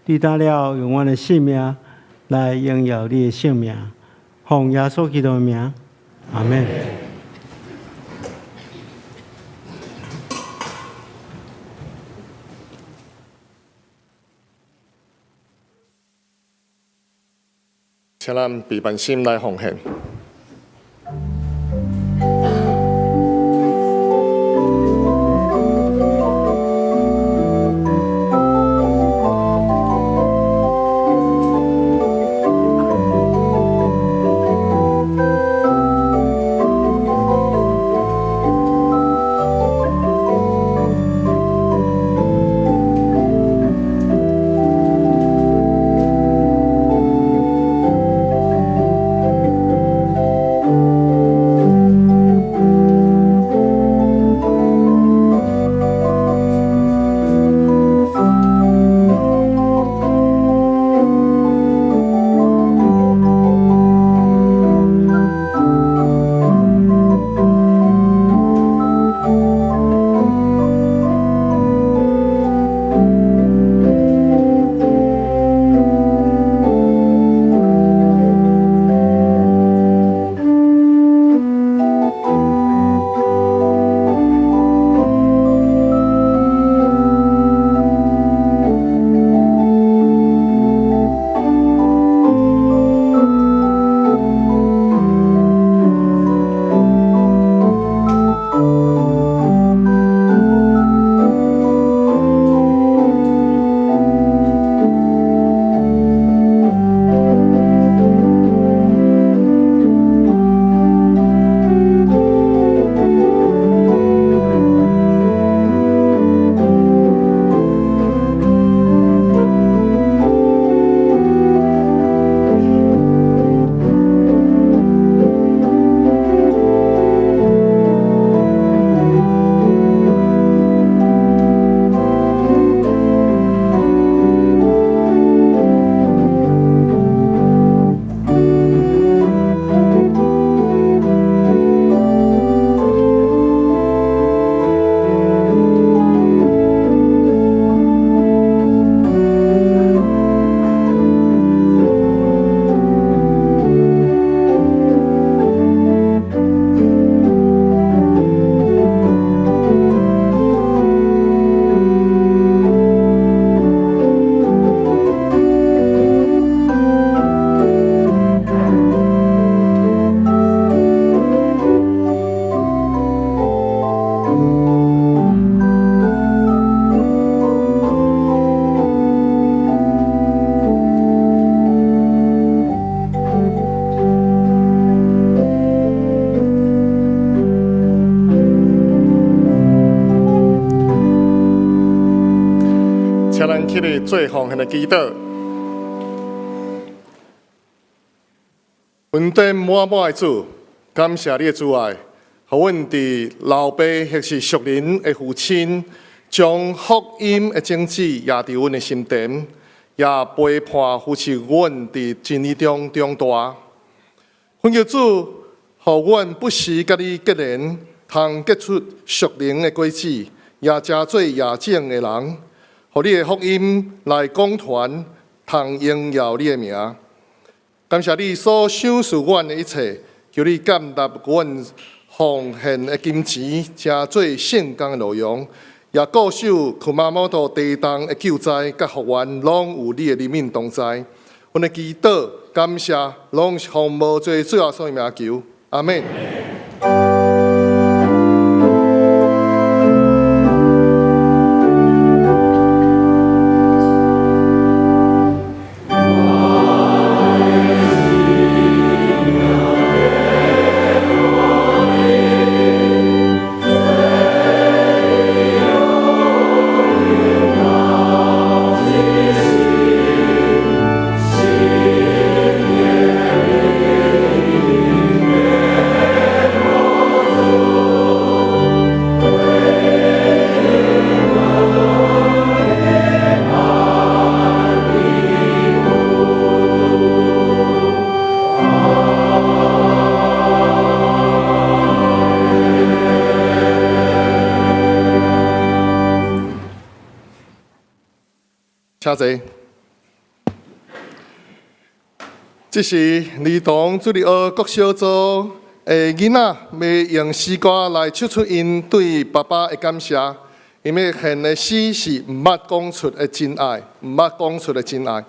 抵達了用阮的性命來榮耀你的聖名，奉耶穌基督的名，阿們。請咱閉目心來奉獻。請咱起立做奉獻的祈禱。恩典滿滿的主，感謝你的慈愛，予阮佇老爸或是屬靈的父親，將福音的種子掖佇阮的心田，也陪伴扶持阮佇真理中長大。懇求主，予阮不時佮你結連，通結出屬靈的果子，也成做夜種的人，予你的福音來廣傳，通榮耀你的名。感謝你所賞賜阮的一切，求你建立阮奉獻的金錢，成做聖工的路用，也固守熊本地動的救災佮復原，攏有你的憐憫同在。阮的祈禱感謝，攏是奉無罪主耶穌的名求，阿們。請坐。這是兒童主日學各小組的囡仔，欲用詩歌來唱出𪜶對爸爸的感謝。𪜶欲獻的詩是毋捌講出的真愛，毋捌講出的真愛。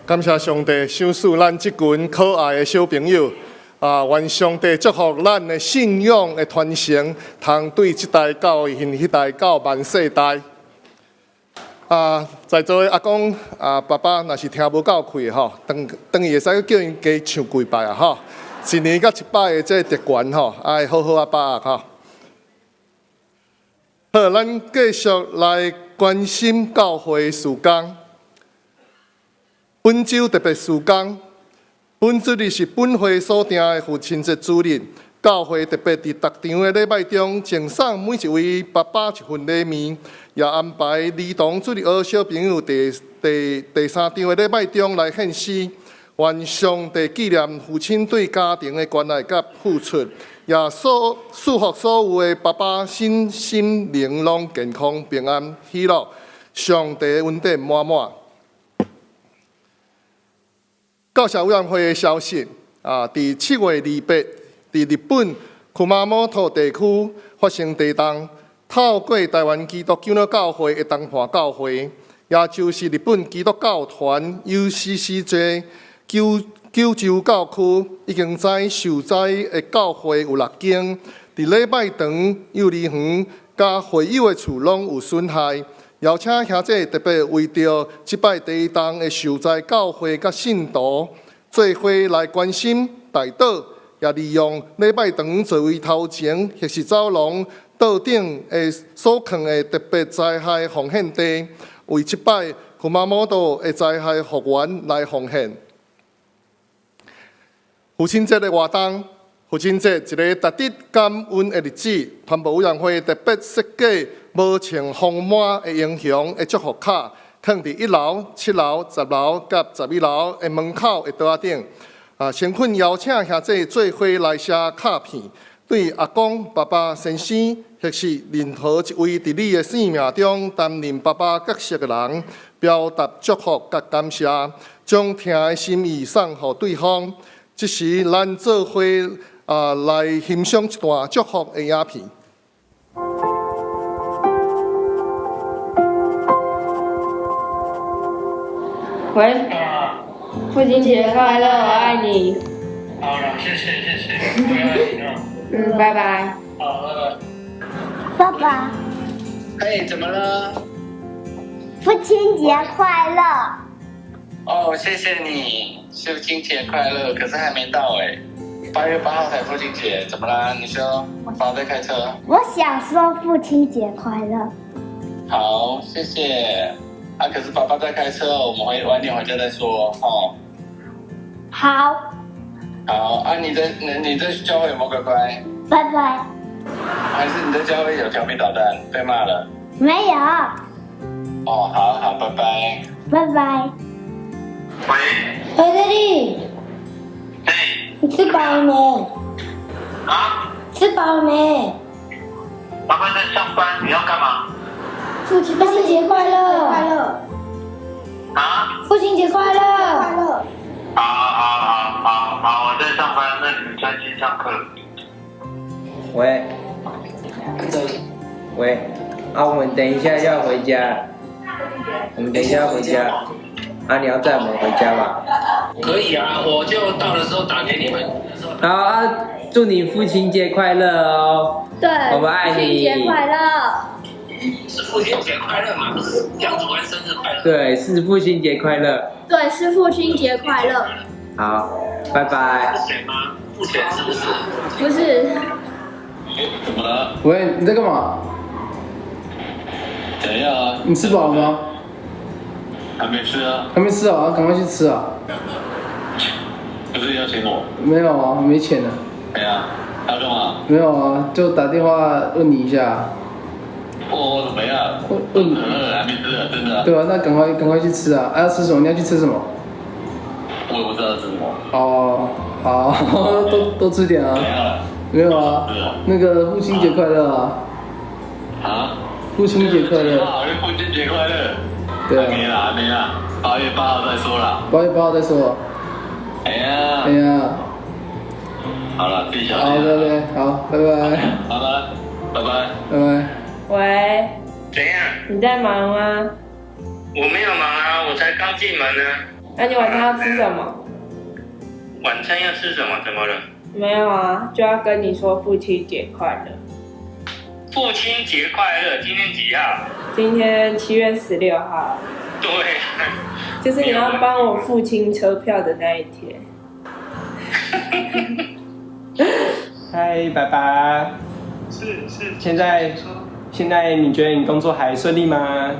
感謝上帝賞賜咱這群可愛的小朋友啊！願上帝祝福咱的信仰的傳承，通對這代到彼代到萬世代。啊，在座的阿公啊、爸爸，若是聽無夠氣吼，轉轉去會使叫𪜶加唱幾擺啊吼！一年才一擺的這個特權吼，愛好好仔把握吼。好，咱繼續來關心教會事工。本週特別事工，本主日是本會所定的父親節主日。教會特別佇逐場的禮拜中，贈送每一位爸爸一份禮物，也安排兒童主日學小朋友佇第第三場的禮拜中來獻詩，願上帝紀念父親對家庭的關愛佮付出，也所祝福所有的爸爸身心靈攏健康平安喜樂，上帝的恩典滿滿。教社委員會的消息啊，佇7月28，佇日本熊本地區發生地動，透過臺灣基督長老教會的東岸教會，也就是日本基督教團 UCCJ 九九州教區，已經知受災的教會有六間，佇禮拜堂、幼兒園佮會友的厝攏有損害，邀請兄弟特別為著這擺地動的受災教會佮信徒做伙來關心代禱，也利用禮拜堂座位頭前或是走廊桌頂的所囥的特別災害奉獻袋，為這擺熊本的災害復原來奉獻。父親節的活動，父親節一个值得感恩的日子，傳道委員會特別設計無穿豐滿的英雄的祝福卡，囥佇1樓、7樓、10樓佮11樓的門口的桌仔頂。啊，誠懇邀請兄弟做伙來寫卡片，對阿公、爸爸、先生，或是任何一位佇你的生命中擔任爸爸角色的人，表達祝福佮感謝，將疼的心意送予對方。這時，咱做伙啊來欣賞一段祝福的影片。喂，父親節快樂，我愛你。好了，謝謝謝謝，我也愛你哦。嗯，拜拜。好，拜拜。爸爸。嘿，怎麼了？父親節快樂。哦，謝謝你，父親節快樂。可是還沒到哎，8月8號才父親節，怎麼啦？你說，爸在開車。我想說父親節快樂。好，謝謝。啊，可是爸爸在開車，我們會晚點回家再說哦。好。好啊，你在教會有沒有乖乖？拜拜。還是你在教會有調皮搗蛋被罵了？沒有。哦，好好，拜拜。拜拜。喂。喂，弟弟。哎。你吃飽了沒？啊？吃飽了沒？爸爸在上班，你要幹嘛？父親節快樂！快樂。啊？父親節快樂！快樂。好好好好好，我在上班，那你們專心上課。喂。喂，啊，我們等一下要回家。我們等一下要回家。啊，你要載我們回家嗎？可以啊，我就到的時候打給你們。好啊，祝你父親節快樂哦！對，我們愛你。父親節快樂。是父親節快樂嗎？不是楊祖安生日快樂。對，是父親節快樂。對，是父親節快樂。好，拜拜。付錢嗎？付錢是不是？不是。欸，怎麼了？喂，你在幹嘛？怎樣啊？你吃飽了嗎？還沒吃啊。還沒吃啊？趕快去吃啊！不是邀請我？沒有啊，沒錢了。對啊，要幹嘛？沒有啊，就打電話問你一下。我怎麼樣？問很餓，還沒吃啊，真的。對啊，那趕快趕快去吃啊！啊，要吃什麼？你要去吃什麼？我也不知道吃什麼。哦，好，多多吃點啊。沒有啊，那個父親節快樂啊！啊？父親節快樂！父親節快樂！對啊。沒啦，沒啦，8月8號再說啦。8月8號再說。哎呀。哎呀。好了，自己小心。好，拜拜，好，拜拜。拜拜，拜拜，拜拜。喂。怎樣？你在忙嗎？我沒有忙啊，我才剛進門呢。那你晚餐要吃什麼？晚餐要吃什麼？怎麼了？沒有啊，就要跟你說父親節快樂。父親節快樂！今天幾號？今天7月16號。對。就是你要幫我付清車票的那一天。嗨，爸爸。是是。現在你覺得你工作還順利嗎？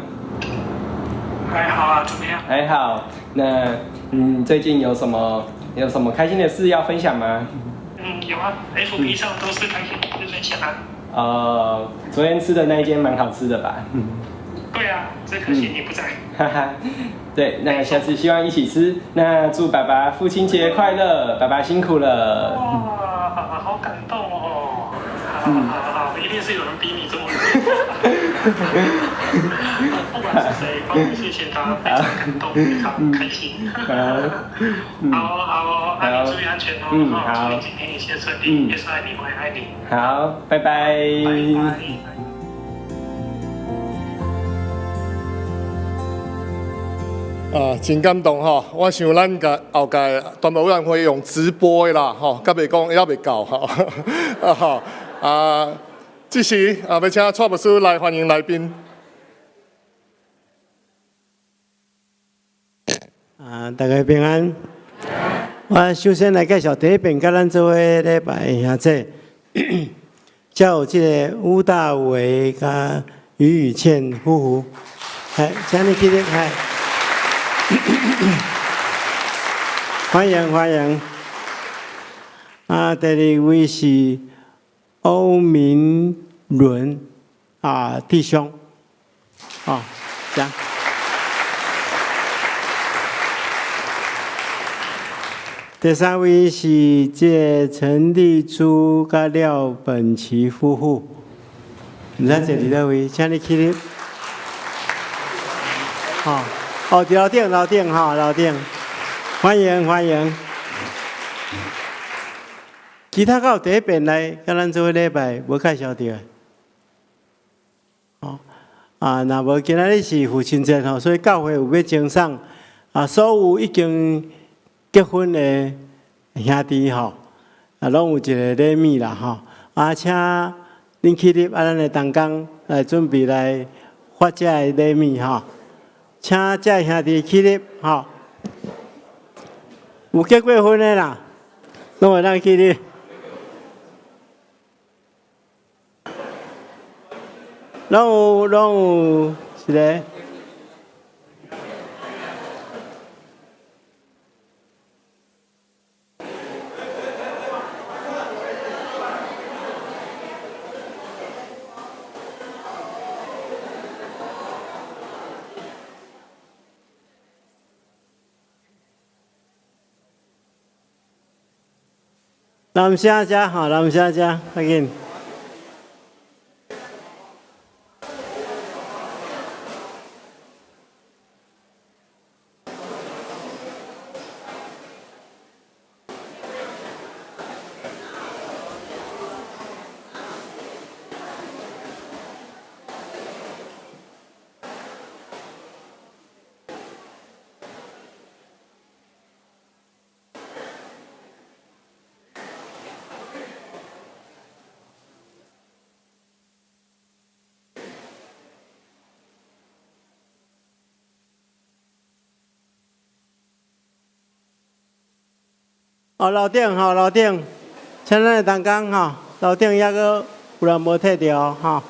還好啊，怎麼樣？還好。那你最近有什麼開心的事要分享嗎？嗯，有啊，FB 上都是開心的分享啊。昨天吃的那一間蠻好吃的吧？對啊，只可惜你不在。哈哈，對，那下次希望一起吃。那祝爸爸父親節快樂，爸爸辛苦了。哇，好感動哦！好好好，一定是有人逼你這麼做。不管是誰，幫我謝謝他，非常感動，非常開心。好好，那你注意安全哦。嗯，好。祝你今天一切順利，耶穌愛你，我也愛你。好，拜拜。拜拜。啊，真感動吼！我想咱個後蓋傳道委員會用直播的啦，吼，閣袂講猶未夠吼。啊吼，啊，這時啊，欲請蔡牧師來歡迎來賓。啊，大家平安。我首先來介紹第一遍，佮咱做伙禮拜的兄弟，遮有這个吳大維佮余雨倩夫婦，來，請你起立，來，歡迎歡迎。啊，第二位是歐明倫啊弟兄，哦，請。第三位是這个陳麗珠佮廖本琪夫婦，毋知坐佇佗位，請你起立。哦，哦，佇樓頂，樓頂吼，樓頂，歡迎歡迎。其他敢有第一遍來佮咱做伙禮拜無介紹著的？哦，啊，若無今仔日是父親節吼，所以教會有欲贈送啊，所有已經結婚的兄弟吼，啊，攏有一个禮物啦吼。啊，請恁起立，啊，咱的同工來準備來發這个禮物吼。請這个兄弟起立吼。有結過婚的啦，攏會當起立。攏有，攏有一个。男生遮吼，男生遮，較緊。哦，樓頂吼，樓頂，請咱的同工吼，樓頂猶閣有人無摕著吼。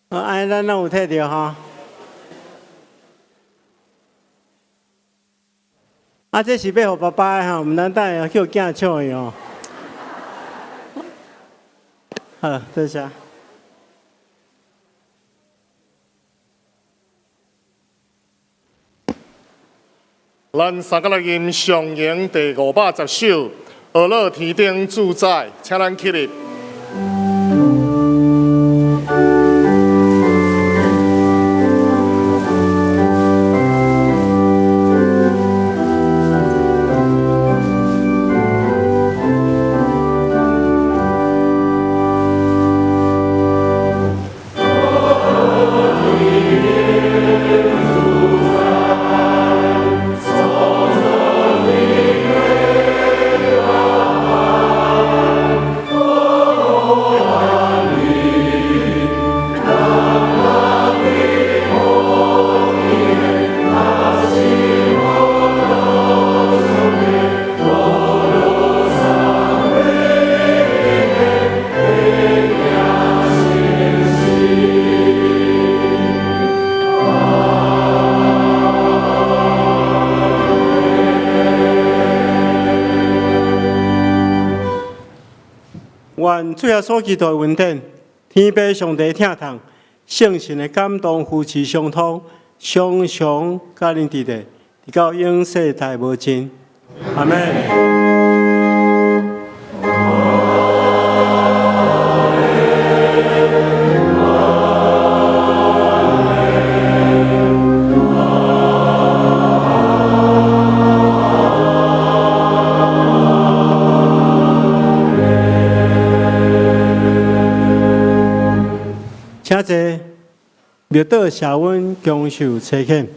哦，按呢咱攏有摕著吼。啊，這是欲予爸爸的吼，毋通等下叫囝搶去哦。好，多謝。咱三個來吟上詠第510首《呵咾天頂主宰》，請咱起立。願主耶穌基督的恩典，天父上帝疼痛，聖神的感動扶持相通，常常佮恁佇咧，直到永世代無盡。阿們。請坐，默禱赦阮，共受差遣。